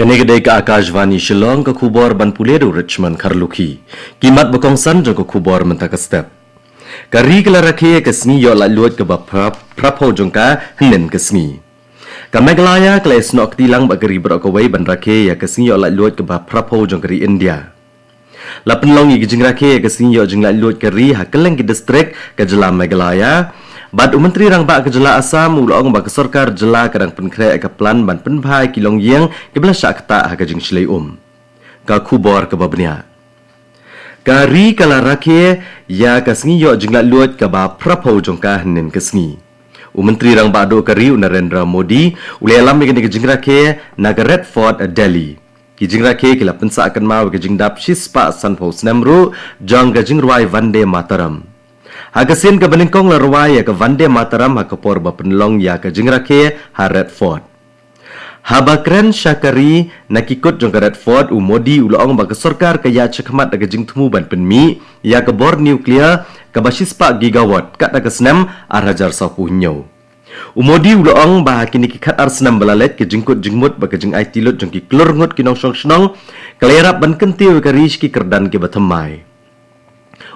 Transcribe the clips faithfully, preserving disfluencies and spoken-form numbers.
Kane ka dei ka Akashvani Shillong, ka khubor ban pule da u Richmond Kharlukhi. Ki mat ba kongsan jong ka khubor mynta ka step. Ka ri ka la rakhe ïa ka sngi ïoh laitluid kaba phra-, phraphew jong ka hynnin ka sngi. Ka Meghalaya ka la ïasnoh kti lang bad ka ri baroh kawei ban rakhe ïa ka sngi ïoh laitluid kaba phraphew jong ka ri India. La pynlong ïa ka jingrakhe ïa ka sngi ïoh jinglaitluid ka ri ha kylleng ki distrik ka jylla Meghalaya. Bad u Myntri Rangbah ka jylla Assam u la ong ba ka sorkar jylla ka dang pynkhreh ïa ka plan ban pynbha ïa ki longïing kiba la shah ktah ha ka jingshlei um. Ka khubor kaba bniah. Ka ri ka la rakhe ïa ka sngi ïoh jinglaitluid kaba phraphew jong ka hynnin ka sngi. U Myntri Rangbah Duh ka ri u Narendra Modi u la ïalam ïa kane ka jingrakhe na ka Red Fort, Delhi. Ki jingrakhe ki la pynsah kynmaw ïa ka jingdap shispah sanphew snem ruh jong ka jingrwai Vande Mataram. Ha ka sien kaba nyngkong la rwai ïa ka Vande Mataram ha ka por ba pynlong ïa ka jingrakhe ha Red Fort. Haba kren sha ka ri na ki kut jong ka Red Fort, u Modi u la ong ba ka sorkar ka ïaid shakhmat da ka jingthmu ban pynmih ïa ka bor nuclear kaba shispah gigawatt katba ka snem ar hajar sawphew hynñiew. U Modi u la ong ba ha kine ki khatar snem ba la leit, ka jingkut jingmut bad ka jingaiti lut jong ki klur ngut ki nongshong shnong ka la ïarap ban kyntiew ïa ka ri sha ki kyrdan kiba thymmai.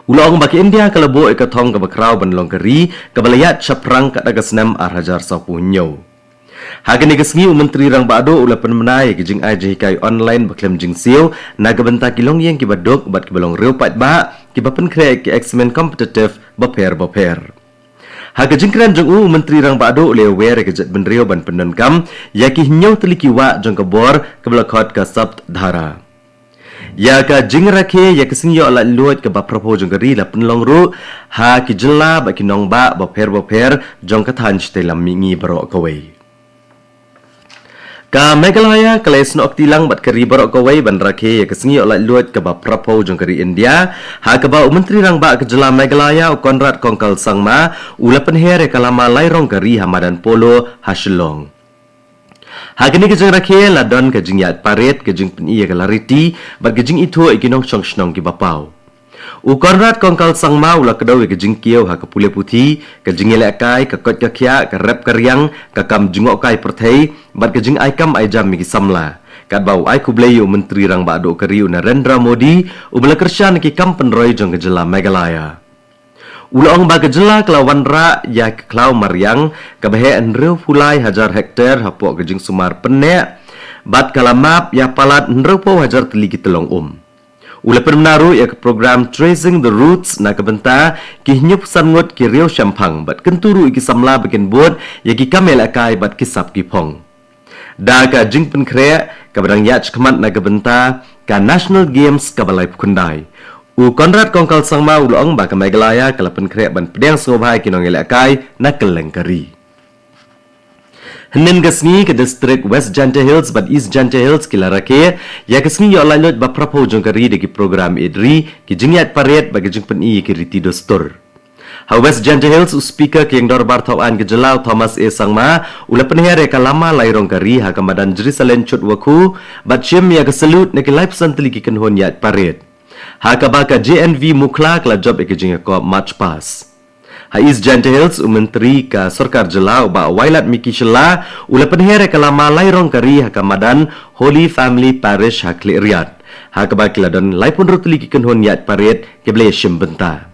U la ong ba ka India ka la buh ïa ka thong kaba khraw ban long ka ri kaba la ïaid shaphrang katba ka snem ar hajar sawphew hynñiew. Ha kane ka sngi u Myntri Rangbah Duh u la pynbna ïa ka jingai jinghikai online ba khlem jingsiew na ka bynta ki longïing kiba duk bad kiba long riew paidbah kiba pynkhreh ïa ki eksamin competitive bapher bapher. Ha ka jingkren jong u, u Myntri Rangbah Duh u la ïawer ïa ka jaitbynriew ban pyndonkam ïa ki hynñiew tylli ki wah jong ka bor kaba la khot ka Sapt Dhara. Ïa ka jingrakhe ïa ka sngi ïoh laitluid kaba phraphew jong ka ri la pynlong ruh ha ki jylla bad ki nongbah bapher bapher jong ka thaiñ shatei lam mihngi baroh kawei. Ka Meghalaya ka la ïasnoh kti lang bad ka ri baroh kawei ban rakhe ïa ka sngi ïoh laitluid kaba phraphew jong ka ri India, ha kaba u Myntri Rangbah ka jylla Meghalaya u Conrad Kongkal Sangma u la pynher ïa ka lama lairong ka ri ha madan Polo ha Shillong. Ha kane ka jingrakhe la don ka jingïaid parade, ka jingpyni ïa ka lariti bad ka jingithuh ïa ki nongshong shnong kiba paw. U Conrad Kongkal Sangma u la kdew ïa ka jingkiew ha ka pule puthi, ka jingïalehkai, ka koit ka khiah, ka rep ka riang, ka kam jngohkai pyrthei bad ka jingai kam ai jam ïa ki samla. Katba u ai khublei ïa u Myntri Rangbah Duh ka ri u Narendra Modi uba la kyrshan ïa ki kam pynroi jong ka jylla Meghalaya. U la ong ba ka jylla ka la wanrah ïa ka khlaw mariang kaba heh hynriewphew lai hajar hektar hapoh ka jingsumar pynneh bad ka la map ïa palat hynriewphew hajar tylli ki tyllong um. U la pynbna ruh ïa ka program Tracing the Roots na ka bynta ki hynñiewphew san ngut ki riewshemphang bad kyntu ruh ïa ki samla ba kin bud ïa ki kam ïalehkai bad ki sap ki phong. Da ka jingpynkhreh kaba dang ïaid shakhmat na ka bynta ka National Games kaba laiphew khyndai, u Conrad Kongkal Sangma u la ong ba ka Meghalaya ka la pynkhreh ban pdiang sngewbha ïa ki nongïalehkai na kylleng ka ri. Hynnin ka sngi ka distrik West Jaintia Hills bad East Jaintia Hills ki la rakhe ïa ka sngi ïoh laitluid ba phraphew jong ka ri da ki program ïeit ri, ki jingïaid parade bad ka jingpyni ïa ki riti dustur. Ha West Jaintia Hills, u Speaker ka Ïing Dorbar Thawaiñ ka jylla u Thomas A Sangma u la pynher ïa ka lama lairong ka ri ha ka madan Jrisalin Chutwakhu bad shim ïa ka salute na ki laiphew san tylli ki kynhun ïaid parade. Ha kaba ka J N V Mukhla ka la jop ïa ka jingïakob March Past. Ha East Jaintia Hills, u Myntri ka sorkar jylla u Bah Wailadmiki Shylla u la pynher ïa ka lama lairong ka ri ha ka madan Holy Family Parish ha Khliehriat, ha kaba ki la don laiphew hynriew tylli ki kynhun ïaid parade kiba la ïashim bynta.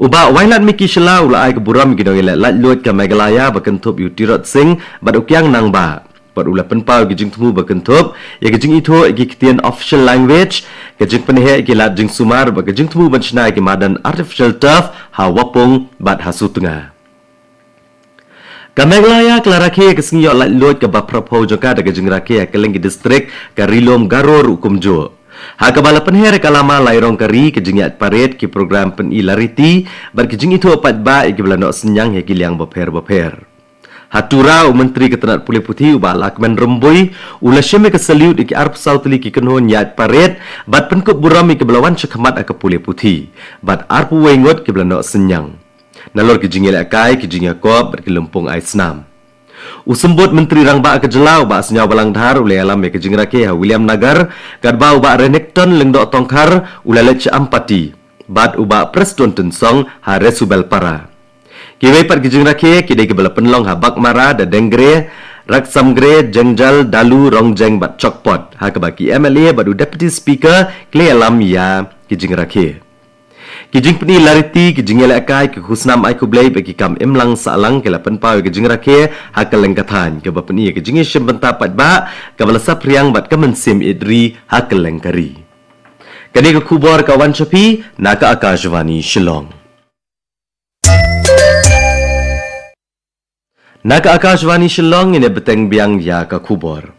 U Bah Wailadmiki Shylla u la ai ka burom ïa ki nongïaleh laitluid ka Meghalaya ba kynthup ïa u Tirot Sing bad u Kiang Nangbah. Bad u la pynpaw ïa ka jingthmu ba kynthup ïa ka jingithuh ïa ki ktien official language, ka jingpynheh ïa ki lad jingsumar bad ka jingthmu ban shna ïa ki madan artificial turf ha Wapung bad ha Sutnga. Ka Meghalaya ka la rakhe ïa ka sngi ïoh laitluid kaba phraphew jong ka da ka jingrakhe ha kylleng ki distrik, ka Ri-lum Garo ruh kumjuh. Ha kaba la pynher ïa ka lama lairong ka ri, ka jingïaid parade, ki program pyni lariti bad ki jingithuh paidbah ïa kiba la noh synñiang ha ki liang bapher bapher. Ha Tura, u Myntri ka tnad pule puthi u Bah Lahkmen Rymbui u la shim ïa ka salute ïa ki arphew saw tylli ki kynhun ïaid parade bad pynkup burom ïa kiba la wan shakhmat ha ka pule puthi bad arphew wei ngut kiba la noh synñiang. Nalor ki jingïalehkai, ki jingïakob bad ki lympung ai snam. U Symbud Myntri Rangbah ka jylla u Bah Sniawbhalang Dhar u la ïalam ïa ka jingrakhe ha Williamnagar, katba u Bah Renikton Lyngdoh Tongkhar u la leit sha Ampati bad u Bah Prestone Tynsong ha Resubelpara. Kiwei pat ki jingrakhe ki dei kiba la pynlong ha Baghmara, Dadengre, Raksamgre, Jengjal, Dalu, Rongjeng bad Chokpot, ha kaba ki M L A bad u Deputy Speaker ki la ïalam ïa ki jingrakhe. Ki jingpyni lariti, ki jingïalehkai, ki khusnam ai khublei bad ki kam imlang sahlang ki la pynpaw ïa ki jingrakhe ha kylleng ka thaiñ, kaba pyni ïa ki jingïashim bynta paidbah kaba la saphriang bad ka mynsiem ïeit ri ha kylleng ka ri. Kane ka khubor ka wan sha phi na ka Akashvani Shillong. Na ka Akashvani Shillong, ngin ïa bteng biang ïa ka khubor.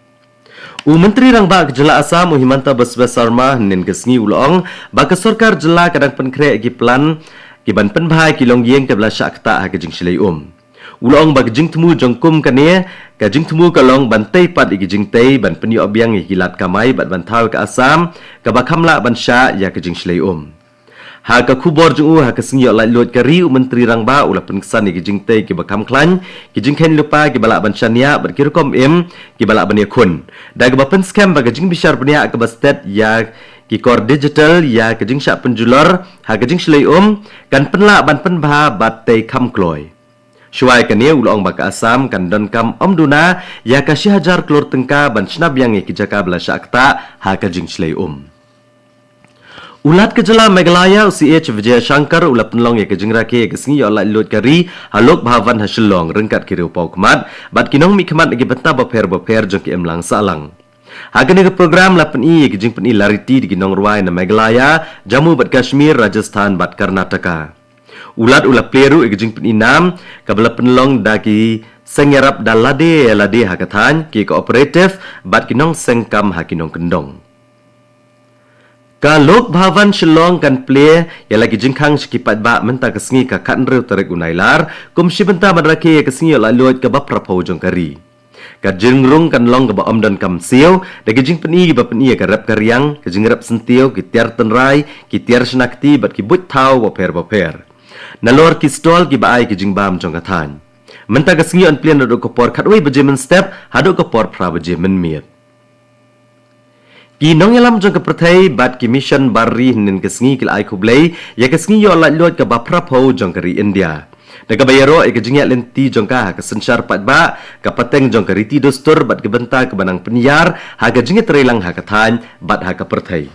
U Myntri Rangbah ka Jylla Assam, u Himanta Biswa Sarma, hynnin ka sngi u la ong ba ka sorkar jylla ka dang pynkhreh ïa ki plan ki ban pynbha ïa ki longïing kiba la shah ktah ha ka jingshlei um. U la ong ba ka jingthmu jong kum kane, ka jingthmu ka long ban tei pat ïa ki jingtei, ban pynïoh biang ïa ki lad kamai bad ban thaw ïa ka Assam kaba kham lah ban shah ïa ka jingshlei um. Ha ka khubor jong u ha ka sngi ïoh laitluid ka ri, u Myntri Rangbah u la pynksan ïa ki jingtei kiba kham khlaiñ, ki jingkheiñ lypa kiba lah ban shaniah bad ki rukom im kiba lah ban ïakhun, da kaba pynskhem ba ka jingbishar bniah kaba stet ïa ki kor digital ïa ka jingshah pynjulor ha ka jingshlei um kan pynlah ban pynbha bad tei kham kloi. Shuwa ïa kane u la ong ba ka Assam kan donkam ym duna ïa ka shi hajar klur tyngka ban shna biang ïa ki jaka ba la shah ktah ha ka jingshlei um. U Lat ka Jylla Meghalaya, u C H Vijayashankar, u la pynlong ïa ka jingrakhe ïa ka sngi ïoh laitluid ka ri ha Lok Bhavan ha Shillong ryngkat ki riewpawkhmat bad ki nongmihkhmat na ki bynta bapher bapher jong ki imlang sahlang. Ha kane ka program la pyni ïa ki jingpyni lariti da ki nongrwai na Meghalaya, Jammu bad Kashmir, Rajasthan bad Karnataka. U Lat u la plie ruh ïa ka jingpyni nam kaba la pynlong da ki seng ïarap da lade lade ha ka thaiñ, ki cooperative bad ki nongseng kam ha ki nongkyndong. Ka Lok Bhavan Shillong kan plie ïa la ki jingkhang sha ki paidbah mynta ka sngi ka khathynriew tarik u Nailar, kum shi bynta ban rakhe ïa ka sngi ïoh laitluid kaba phraphew jong ka ri. Ka jingrung kan long kaba ym donkam siew, da ki jingpyni kiba pyni ïa ka rep ka riang, ka jingrep syntiew, ki tiar tynrai, ki tiar shna kti bad ki buit thaw bapher bapher. Nalor ki stall kiba ai ki jingbam jong ka thaiñ. Mynta ka sngi yn plie naduh ka por khatwei baje mynstep haduh ka por phra baje mynmiet. Ki nongïalam jong ka pyrthei bad ki mission bar ri hynnin ka sngi ki la ai khublei ïa ka sngi ïoh laitluid kaba phraphew jong ka ri India, da kaba ïaroh ïa ka jingïaid lynti jong ka ha ka synshar paidbah, ka pateng jong ka riti dustur bad ka bynta kaba nang pynïar ha ka jingïatreilang ha ka thaiñ bad ha ka pyrthei.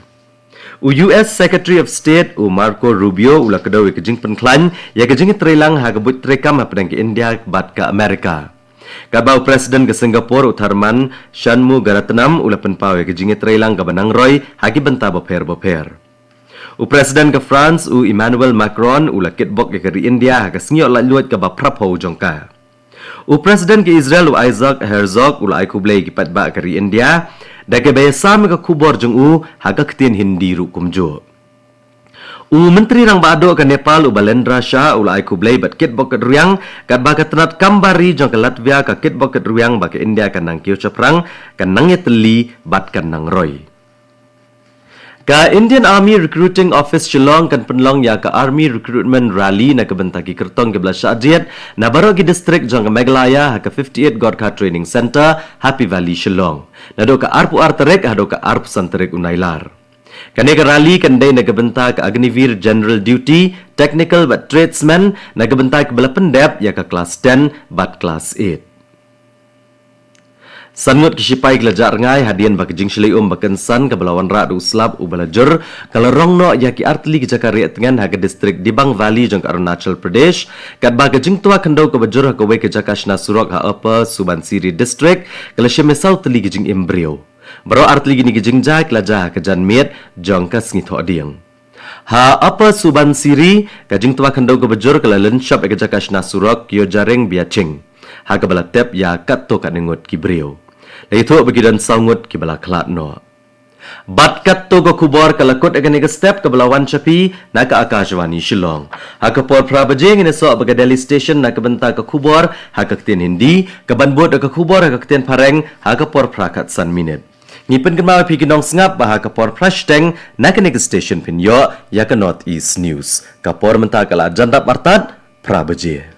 U U S Secretary of State, u Marco Rubio, u la kdew ïa ka jingpynkhlaiñ ïa ka jingïatreilang ha ka buit treikam hapdeng ka India bad ka Amerika. Katba u President ka Singapore, u Tharman Shanmugaratnam, u la pynpaw ïa ka jingïatreilang kaba nang roi ha ki bynta bapher bapher. U President ka France, u Emmanuel Macron, u la kitbok ïa ka ri India ha ka sngi ïoh laitluid kaba phraphew jong ka. U President ka Israel, u Isaac Herzog, u la ai khublei ïa ki paidbah ka ri India da kaba ïasam ïa ka khubor jong u ha ka ktien Hindi ruh kumjuh. U Myntri Rangbah Duh ka Nepal, u Balendra Shah, u la ai khublei bad kitbok kitrwiang, katba ka tnat kam bar ri jong ka Latvia ka kitbok kitrwiang ba ka India kan nang kiew shaphrang, kan nang ïatylli bad kan nang roi. Ka Indian Army Recruiting Office Shillong kan pynlong ïa ka Army Recruitment Rally na ka bynta ki kyrtong kiba la shah jied na baroh ki district jong ka Meghalaya ha ka fifty-eight Gorkha Training Centre, Happy Valley, Shillong, naduh ka arphew ar tarik haduh ka arphew san tarik u Nailar. Kane ka rally kan dei na ka bynta ka Agniveer General Duty, Technical bad Tradesmen na ka bynta kiba la pyndep ïa ka Class ten bad Class eight. San ngut ki shipai ki la jah rngai hadien ba ka jingshlei um ba kynsan kaba la wanrah da u slap uba la jur ka la rong noh ïa ki artylli ki jaka rieh tngen ha ka district Dibang Valley jong ka Arunachal Pradesh, katba ka jingtwa khyndew kaba jur ha kawei ka jaka shna surok ha Upper Subansiri District ka la shim ïa saw tylli ki jingim briew. Baroh artylli kine ki jingjia ki la jia ha ka janmiet jong ka sngi Thohdieng. Ha Upper Subansiri, ka jingtwa khyndew kaba jur ka la lynshop ïa ka jaka shna surok Kyojaring Biaching, ha kaba la tep ïa katto katne ngut ki briew. La ïathuh ba ki don saw ngut kiba la khlad noh. Bad katto ka khubor ka la kut ïa kane ka step kaba la wan sha phi na ka Akashvani Shillong. Ha ka por phra baje ngin ïasoh bad ka Delhi Station na ka bynta ka khubor ha ka ktien Hindi, kaban bud ïa ka khubor ha ka ktien Phareng ha ka por phra khatsan minit. Ngi pynkynmaw ïa phi ki nongsngap ba ha ka por phra shiteng na kane ka station phin ïoh ïa ka North East News. Ka por mynta ka la jan dap artat phra baje.